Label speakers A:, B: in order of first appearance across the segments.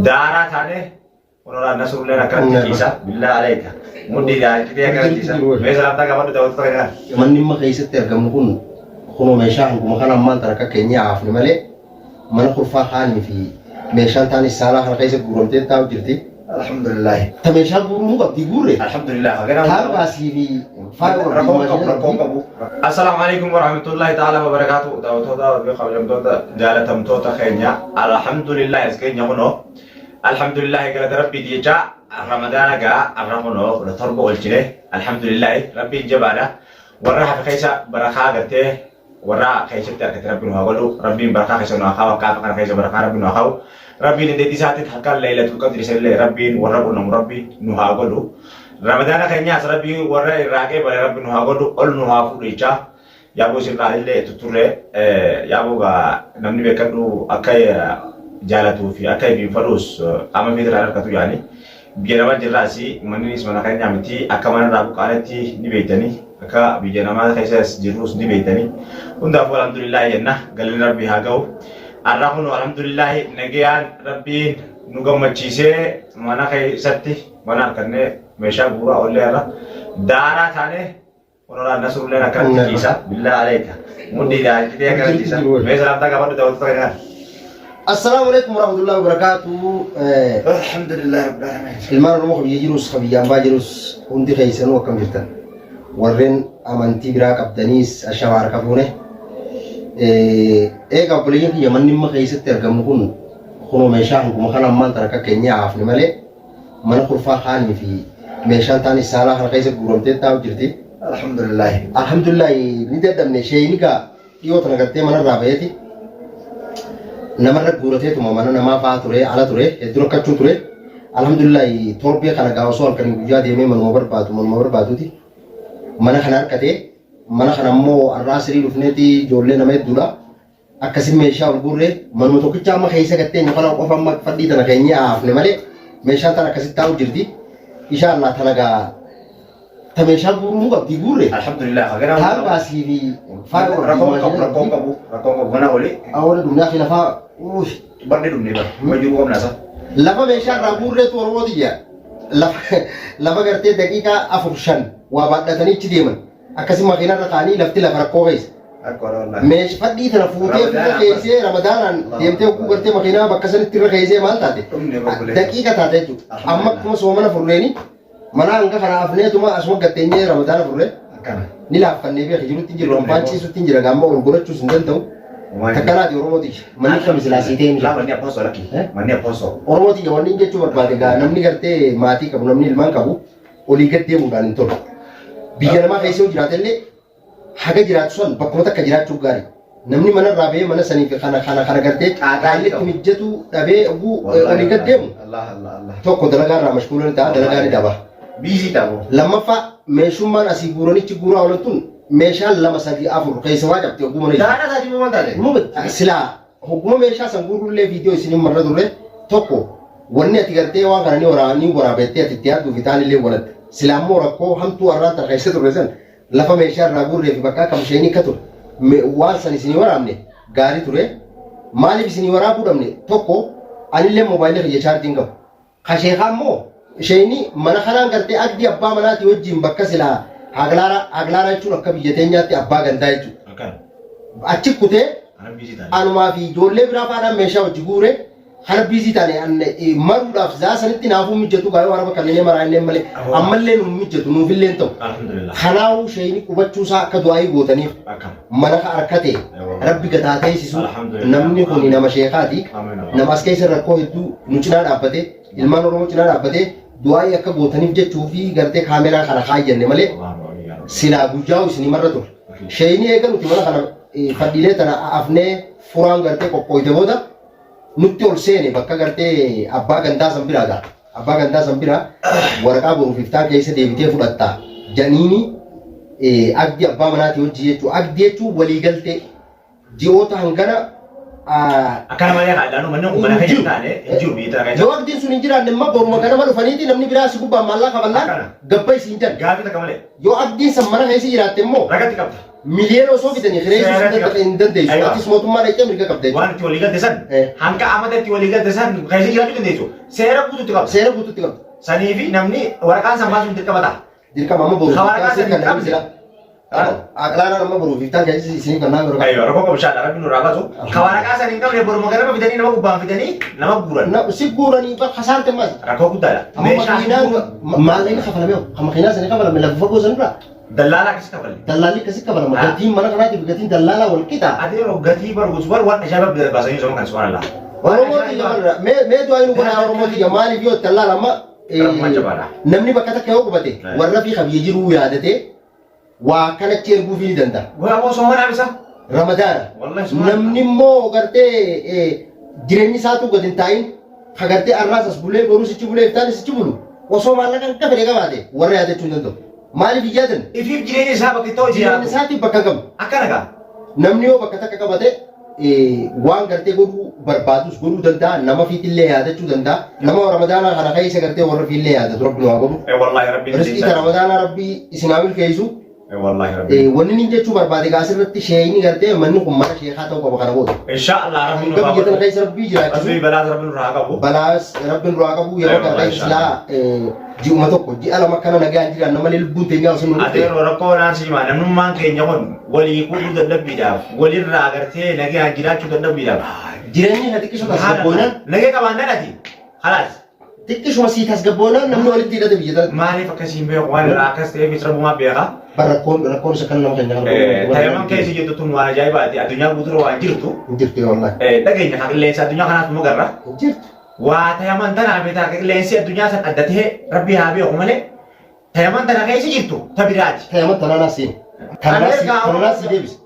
A: Daaraa taanee kunuunaa Nasrulleen akkanatti ciisa. Billaa aleeka. Mudhii daakitee akkanatti ciisa. Mee salaamtaa gaafadhu daawwattoota keenyaa.
B: Manni amma keessatti argamnu kun kunoo meeshaa hanguma kana ammaan tana akka keenya haafne malee mana kurfaa kaanii fi meeshaan taanis saalaa kana keessa guuramtee taa'u jirti.
A: Alhamdulillah.
B: Ta meeshaa guuruu qabdi guurre.
A: Alhamdulillah. Hagana
B: Taan baasii fi faaya
A: Rakkoon qabu, rakkoon qabu. Assalaamu alaikum warahmatullahi ta'ala wabarakaatu. Daawwattoota fi kabajamtoota jaalatamtoota keenya. Alhamdulillah as keenya kunoo. Alhamdulillah galata rabbiiti jecha Ramadaana gaa har'a kunoo 17 olchine. Alhamdulillah rabbiin jabaadha. Warra hafe keessa barakaa gartee Warra keessatti argate rabbi nu haa godhu. Rabbiin barakaa keessa nu haa kaa'u. Akka kana keessa barakaa rabbi nu haa kaa'u. Rabbiin dandeettii isaatiin halkan laylatul qadri isallee rabbiin warra qunnamu rabbi nu haa godhu. Ramadaana keenyaas rabbi warra irraa qeebale rabbi nu haa godhu. Ol nu haa fuudhu jechaa. Yaaboo isin illee tutturree yaaboo gaa namni beekadhu akka jaalatuu fi akka ifiin fadhuus qaama fiitiraan harkatu yaani. Biyya namaa jirraas manninis mana keenyaa miti akka manarraa buqqaanetti ni beektanii. Akka biyya namaa keessas jirrus ni beektanii. Hundaafuu alhamdulillaahi jenna. Galanni Rabbii haa ga'u. Har'a kun alhamdulillaahi nagayaan Rabbiin nu gammachiisee mana keessatti mana harkannee meeshaa guuraa oollee har'a daaraa taanee kunuunaa Nasrulleen akkanatti ciisa. Billaa aleeka. Mudhii daakitee akkanatti ciisa. Mee salaamtaa gaafadhu daawwattoota keenyaa.
B: Assalaamu alaikum warahmatullahi wabarakatuh.
A: Alhamdulillah Rabbil Alamin.
B: Ilmaan Oromoo kan biyya jirus kan biyya ambaa jirus hundi keessanuu akkam jirtan? Warreen amantii biraa qabdaniis ashamaa harka fuune. Eega obboleeyyan kiyya manni amma keessatti argamnu kun kunoo meeshaa hanguma kana ammaan tana akka keenya haafne malee mana kurfaa kaanii fi meeshaan taanis saalaa kana keessa guuramtee taa'u jirti.
A: Alhamdulillah.
B: Alhamdulillah ni dadhabne sheeyni gaa Dhiyoo tana gartee manarraa baheeti namarra guurateetuma mana namaa fa'aa ture ala ture hedduu rakkachuu ture. Alhamdulillahi torbee kana gaa osoo halkanii guyyaa deemee manuma barbaadu manuma barbaaduuti mana kana harkatee mana kana immoo har'aa sirii dhufneeti ijoollee nama hedduudha. Akkasin meeshaa ol guurree manuma tokkicha amma keessa gattee kana qofa amma fadhii tana keenyee haafne malee meeshaan tana akkasitti taa'u jirti. Inshaa Allah tana gaa Ta meeshaa guuruu mu qabdi guurre.
A: Alhamdulillah hagana
B: Taan baasii fi faaya
A: rakkoon qabu rakkoon qabu rakkoon qabu mana oli
B: Awwala dhumnaa fi lafaa uush.
A: barni dhumne bar ma jiru qabna sa
B: Lafa meeshaa irraa guurreetu Oromoo tiyya. Lafa lafa gartee daqiiqaa 4 5 waa baadhatanii achi deeman. Akkasii makiina irra kaa'anii lafti lafa rakkoo keessa.
A: Rakkoodha wallaahi.
B: Meesh fadhii tana fuutee
A: Ramadaanaan
B: ofirra keessee ramadaanaan deemtee hogguu gartee makiinaa bakka sanitti irra keessee maal taate?
A: Dhumne obboleessa.
B: Daqiiqa taate jechuudha. Amma
A: Alhamdulillah.
B: akkuma soomana furreeni Mana hanga kana afneetuma asuma gatteenyee ramadaana furre
A: Akkana.
B: ni laaffannee beeki jirutti hin jiru abbaan ciisutti hin jira gaamma ol godhachuus hin danda'u. Takkanaati Oromoo tiyya manni akkami silaa sii ta'e hin
A: Laa
B: jiru.
A: manni abbaa lakki.
B: Eh?
A: Manni abbaa soo.
B: Oromoo tiyya wanni hin jechuu barbaade gaa namni gartee maatii qabu namni ilmaan qabu olii gad deemuudhaan hin tolu. Biyya namaa keessa yoo jiraate illee Haga jiraatu san bakkuma takka jiraachuu gaarii. Namni mana irraa bahee mana sanii fi kana kana kana gartee
A: Qaaxaa
B: haalli itti
A: qabu.
B: mijjatu dhabee oguu olii gad deemu
A: Allah Allah Allah.
B: tokko dalagaa irraa mashkuula ni ta'a dalagaa ni dhaba.
A: Biizii ta'u.
B: Lammaffaa meeshummaan asii guuranichi guuraa oolan tun meeshaan lama sadii afur keessa waa cabte oguu mana
A: Daadhaa taati moo maal taate?
B: Muma silaa hogguma meeshaa san guurullee viidiyoo isin marra turre tokko wanni ati gartee waan kana ni waraa ni waraabettee ati itti yaadduu fi taanillee waladda. Silaa immoo rakkoo hamtuu har'aan tana keessa turre san lafa meeshaa irraa guurree fi bakka akkam isheen akka ture waan san isinii waraabne gaarii ture maaliif isinii waraabuu dhabne tokko anillee moobaayilii kiyya chaarjii hin qabu ka sheekaa immoo isheen mana kanaan gartee agdii abbaa manaatii wajjin bakka silaa haglaaraa haglaaraa jechuun akka biyya teenyaatti abbaa gandaa jechuudha
A: Akkana.
B: achi kutee
A: Ana biizii taate.
B: anumaa fi ijoollee biraa faadhaan meeshaa hojii guure Kana biizii taane an maruudhaaf zaa sanitti naafuu mijjatu gaayoo araba kanneenee maraa illee malee ammallee nu mijjatu nuufillee hin ta'u.
A: Alhamdulillah.
B: Kanaafuu sheeyni qubachuu isaa akka du'aayii gootaniif
A: Akkam.
B: mana ka harkate rabbi gataa teessisu
A: Alhamdulillah.
B: namni kun nama sheekaati
A: Amiin.
B: nama as keessa rakkoo hedduu nu cinaa dhaabbate ilmaan oromoo cinaa dhaabbate du'aayii akka gootaniif jechuu fi gartee kaameraa kana kaayyanne malee silaa guyyaa isinii marra ture. Sheeyni eega nuti mana kana fadhiilee tana afnee furaan gartee qophooyte booda nutti ol seene bakka gartee abbaa gandaa san biraa gaa abbaa gandaa san biraa waraqaa boruuf iftaan keessa deebitee fudhatta janiini agdi abbaa manaatii hojii jechuu agdi jechuun waliigaltee ji'oota hangana
A: Akkana malee haa ilaalu manni kun mana keenya hin taane hin jiru biyya tana keessa.
B: Yoo agdiin sun hin jiraanne immoo boruma ganama dhufaniiti namni biraa si gubbaan maallaa kafallaan
A: Akkana.
B: gabba isiin jedhan.
A: Gaafii takka malee
B: Yoo agdiin san mana keessa jiraatte immoo
A: ragatti qabda.
B: Miliyoona osoo fidanii kireessuu
A: Seera
B: hin hin dandeessu.
A: Aywa.
B: Atis mootummaa dhaqxee mirga qabda jechuudha.
A: Waan itti walii galte san
B: Eh.
A: hanga amata itti walii galte san keessa jiraachuu dandeessu. Seera guutuutti qabda.
B: Seera guutuutti qabda.
A: Sanii fi namni waraqaan san baasuun dirqama ta'a.
B: Dirqama amma boruuf
A: Ka waraqaa
B: iftaan
A: san hin
B: kan
A: qabne.
B: jira. Aqlaanaan amma boruuf iftaan kan isin kan naan waraqaa.
A: Ayyo rakkoo qabu inshallah rabbi nurraa baasu. Ka waraqaa san hin qabne boruma ganama fidanii nama gubbaan fidanii nama guuran.
B: Na si guuranii bakka saarte maal?
A: Rakkoo guddaadha.
B: Amma
A: Meeshaa
B: makiinaan maallaqni kafalame hoo? Ka makiinaa sanii kafalame lafa fagoo sanirraa
A: Dallaala akkasi kafalle.
B: Dallaalli akkasi kafalama.
A: Ah.
B: Gatiin mana kanaatiif gatiin dallaalaa wal qixa.
A: Ati yeroo gatii barbaadu bar waan ajaa'iba baasanii osoo kan subhanallah. Waan
B: Oromoo tiyya
A: ajaa'iba.
B: barra mee mee du'aa nu godhaa Oromoo tiyya maaliif yoo dallaala amma
A: Rabbumaan jabaadha.
B: namni bakka takka yoo qubate
A: Eh.
B: warra fi kabiyya jiruu yaadatee waa akkanatti erguufii ni danda'a.
A: Waa moo soomanaa bisa?
B: Ramadaana.
A: Wallahi subhanallah.
B: Namni immoo gartee jireenyi isaatuu gad hin taa'in ka gartee arraas as bulee boruu sichi bulee iftaan sichi bulu osoo maallaqa hanga fedhe qabaate warra yaadachuu hin danda'u. Maaliif hin yaadan?
A: Ifiif jireenya isaa bakka itti hojii
B: Jireenya
A: yaadu.
B: isaatiif bakka hin qabu.
A: Akkana gaa.
B: Namni yoo bakka takka qabate waan gartee godhuu barbaadus godhuu danda'a nama fiitillee yaadachuu danda'a. Nama ramadaanaa kana keessa gartee warra fiillee yaadatu rabbi nu haa godhu.
A: Wallahi rabbiin
B: Rizqii ta ramadaanaa rabbi isin haa milkeessu.
A: Wallahi rabbiin.
B: Wanni inni jechuu barbaade gaa asirratti sheeyni gartee manni kun mana sheekaa ta'uu qaba kana booda.
A: Insha Allah rabbiin
B: Hanga
A: nurraa
B: biyya tana
A: godhu.
B: keessa rabbii jiraachisu.
A: Rabbii balaas rabbiin nurraa haa qabu.
B: Balaas rabbiin nurraa qabu yeroo kana
A: Wallahi
B: keessa silaa ji'uma tokko ji'a lama kana nagaan jiraanna malee lubbuun teenyaa osoo nu
A: Ati
B: dhufte.
A: yeroo rakkoo naan si himaa namnummaan keenya kun walii quudhuu dadhabbiidhaaf walirraa agartee nagaan jiraachuu dadhabbiidhaaf.
B: Jireenyi ka xiqqisho tasgabboonaan
A: Nagee qabaannaan ati halaas
B: xiqqishuma sii tasgabboonaan namni walitti hidhate biyya tana.
A: Maaliif akkasii hin beeku waan irraa akkas ta'eef rabbumaa beeka.
B: Bar rakkoon rakkoon isa kan nama keenya kana
A: Tayaman keessa jirtu tun waan ajaa'ibaati addunyaa guutuurra waan jirtu.
B: Hin jirtu yaa wallahi.
A: Dhageenya kan qilleensa addunyaa kanaas nu garra.
B: Hin jirtu.
A: Waa tayaman tanaa fi taa qilleensi addunyaa san adda ta'e rabbi haa beeku malee tayaman tana keessa jirtu ta biraati.
B: Tayaman tanaa naa seeni. Tanaa si tanaa si deebisa.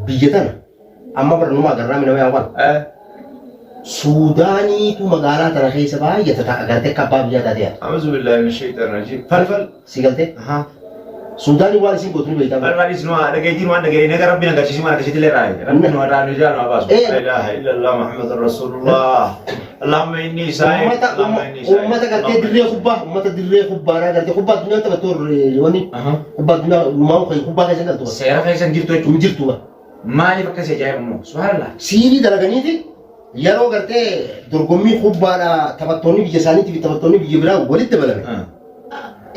B: Biyya tana amma bara numa agarraa mi nama yaa waan. Suudaaniitu magaalaa tana keessa baay'ata ta'a agartee akka abbaa biyyaa taatee yaada.
A: A'uuzu billaahi mina shayxaani rajiim. Falfal.
B: Si galtee? Suudaanii waan isin gootu ni beektaa.
A: Falfalis nu dhageettiin waan dhageenye naga rabbi nagarsiisi waan akkasitti illee raaye. Rabbi nu irraa nu ijaa nu haa baasu. La ilaaha illallah Muhammad Rasulullah. Allahumma inni saa'im.
B: Ummata
A: Allahumma inni saa'im.
B: ummata gartee dirree kubbaa ummata dirree kubbaadhaa gartee kubbaa addunyaa taphattu wanni kubbaa addunyaa uumamu kubbaa keessa galtu.
A: Seera keessa hin jirtu jechuudha.
B: Hin jirtu.
A: Maaliif akkasii ajaa'iba immoo? Subhaanallah.
B: Siirii dalaganiiti yeroo gartee dorgommii kubbaadha taphattoonni biyya isaaniitii fi taphattoonni biyya biraa walitti dabalame.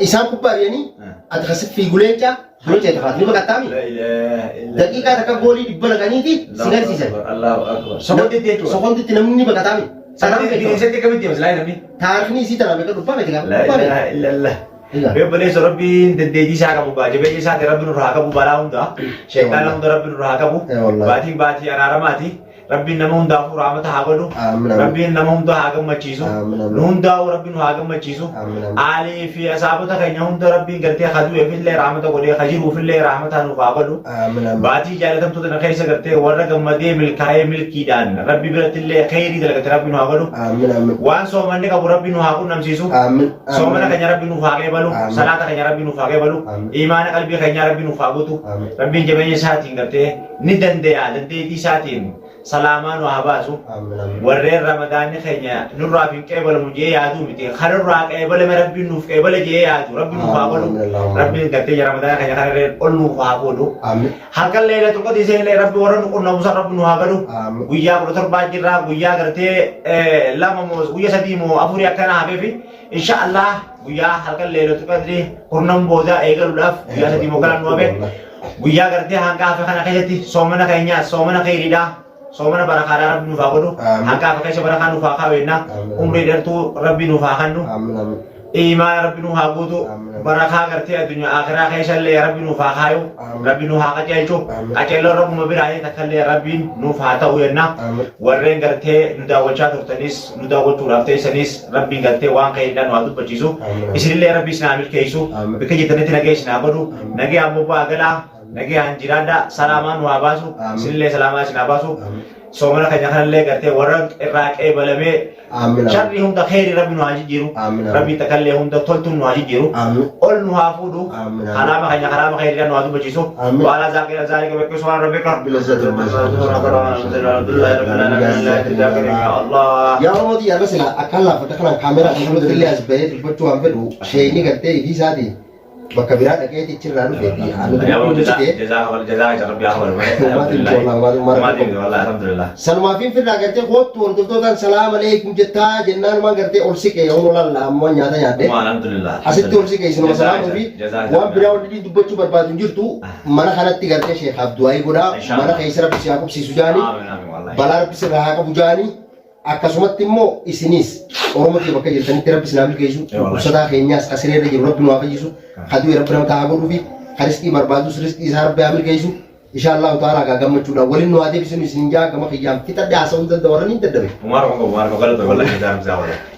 B: Isaan kubbaa ari'anii ati kasi fiigu leencaa dura ceeta kaatu ni baqattaami.
A: La ilaaha illallah.
B: Daqiiqaa takka goolii dhibba naqaniiti si garsiisan.
A: Allahu akbar. Sokonditti jechuudha.
B: Sokonditti namni ni baqataami.
A: Sokonditti bineensatti akkamitti deema silaa namni?
B: Taarikni isii tanaa beeka dhubbaa miti
A: La ilaaha illallah.
B: Egaa.
A: Obboleessa Rabbiin dandeettii isaa qabu gaa jabeenya isaati Rabbi nurraa haa qabu balaa hunda sheexaana hunda Rabbi nurraa haa qabu
B: Eh, wallahi.
A: baatiin baatii araaramaati Rabbiin nama hundaafuu rahmata haa godhu
B: Aamin, aamin.
A: Rabbiin nama hunda haa gammachiisu
B: Aamin, aamin.
A: nu hundaa'u Rabbiin nu haa gammachiisu
B: Aamin, aamin.
A: aalii fi asaabota keenya hunda Rabbiin gartee haa du'eefillee rahmata godhee haa jiruufillee rahmata nuuf haa godhu
B: Aamin, aamin.
A: Baatii jaalatamtuu tana keessa gartee warra gammadee milkaa'ee milkiidhaan Rabbi birattillee kheyrii dalagate Rabbi nu haa godhu
B: Aamin, aamin.
A: waan soomanni qabu Rabbi nu haa qunnamsiisu
B: Aamin.
A: Soomana keenya Rabbi nuuf haa qeebalu,
B: Amiin.
A: salaata keenya Rabbi nuuf haa qeebalu,
B: Amiin.
A: imaana qalbii keenyaa Rabbi nuuf haa guutu.
B: Amiin.
A: Rabbiin jabeenya isaatiin gartee ni dandeeya, dandeettii isaatiin salaamaa nu haa baasu.
B: Amiin. Amiin.
A: Warreen ramadaanni keenya nurraaf hin qeebalamu jee yaaduu miti. Kan nurraa qeebalame Rabbiin nuuf qeebale jee yaadu. Rabbi nuuf haa godhu.
B: Amiin. Allahumma.
A: Rabbiin gartee ramadaana keenya kanarreen ol nuuf haa godhu.
B: Amiin.
A: Halkan leeylatul qadrii seenillee Rabbi warra nu qunnamu san Rabbi nu haa godhu.
B: Amiin.
A: Guyyaa 17 jirra guyyaa gartee lama moo guyyaa sadii moo afurii akkana hafeefi insha Allah guyyaa halkan leeylatul qadrii kurnan booda eegaluudhaaf guyyaa 3 moo kana nu hafe. Guyyaa gartee hanga hafe kana keessatti soomana keenya soomana kheyriidha. Soomana barakaadhaa Rabbi nuuf haa godhu.
B: Amiin.
A: Hanga hafe keessa barakaa nuuf haa kaa'u
B: Amiin.
A: Umrii dheertuu Rabbi nuuf haa kennu.
B: Amiin. Amiin.
A: Iimaana Rabbi nu haa guutu.
B: Amiin.
A: Barakaa gartee addunyaa akhiraa keessa illee Rabbi nuuf haa kaayu.
B: Amiin.
A: Rabbi nu haa qajeelchu.
B: Amiin.
A: Qajeelloon Rabbuma biraa takka illee Rabbiin nuuf haa ta'u jenna.
B: Amiin.
A: Warreen gartee nu daawwachaa turtanis nu daawwachuudhaaf teessanis Rabbiin gartee waan khayriidhaan nu haa dubbachiisu.
B: Amiin.
A: Isinillee Rabbi isin haa milkeessu.
B: Amiin.
A: Bakka jirtanitti nagee isin haa godhu.
B: Amiin.
A: Nagee ammoo bu'aa galaa. Nagee haan jiraadhaa. Salaamaa nu haa baasu.
B: Amiin.
A: Isinillee salaamaa isin haa baasu.
B: Amiin.
A: Soomana keenya kanallee gartee warra irraa qeebalamee
B: Amiin.
A: sharrii hunda kheyrii Rabbi nu haa jijjiiru.
B: Amiin.
A: Rabbi takallee hunda toltuun nu haa jijjiiru.
B: Amiin.
A: Ol nu haa fuudhu.
B: Amiin.
A: Karaama keenya karaama kheyriidhaan nu haa dubbachiisu.
B: Amiin.
A: Waalaa zaaqira zaalika bakka subhaan rabbika.
B: Rabbil izzati amma
A: Allah.
B: Yaa Oromoo xiyya arra sila akkaan laafadha kanaan kaameraa fuulduratti illee as bahee dubbachuu waan fedhu sheeyni gartee ifii isaatii Bakka biraa dhaqeeti achirraa dhufeeti. Anu
A: Yaa
B: dubbiin
A: jazaa
B: cite.
A: jazaa kafal jazaa jazaa rabbi haa kafalu.
B: Umaatiin miti wallahi umaatiin
A: Umaatiin miti wallahi alhamdulillah.
B: Sanumaaf hin firraa gartee koottu hordoftootaan salaam aleekum jettaa jennaan waan gartee ol siqee yoo laalla ammoo nyaata nyaadhe.
A: Umaa alhamdulillah.
B: Asitti ol siqee isinuma salaamuu fi waan biraa wanti dubbachuu barbaadu hin jirtu mana kanatti gartee sheekaaf du'aayii godhaa
A: Inshallah.
B: mana keessa rabbi si haa qubsiisu jaanii
A: Aamin aamin wallahi.
B: balaa rabbi sirraa haa qabu jaanii akkasumatti immoo isiniis Oromoo kee bakka jirtanitti rabbi isin haa milkeessu
A: Ee wallahi.
B: dhukkubsataa keenyaas ka siree irra jiru rabbi nu haa fayyisu ka du'e rabbi nama haa godhuu fi ka risqii barbaadus risqii isaa rabbi haa milkeessu insha Allahu ta'ala gaa gammachuudhaan waliin nu haa deebisinu isin jaa gama kiyyaan fixadhe haasa'uu hin danda'u warra ni dadhabe.
A: Umaa rakkoon qabu umaa rakkoon galata wallahi jazaa rabbi haa kafalu.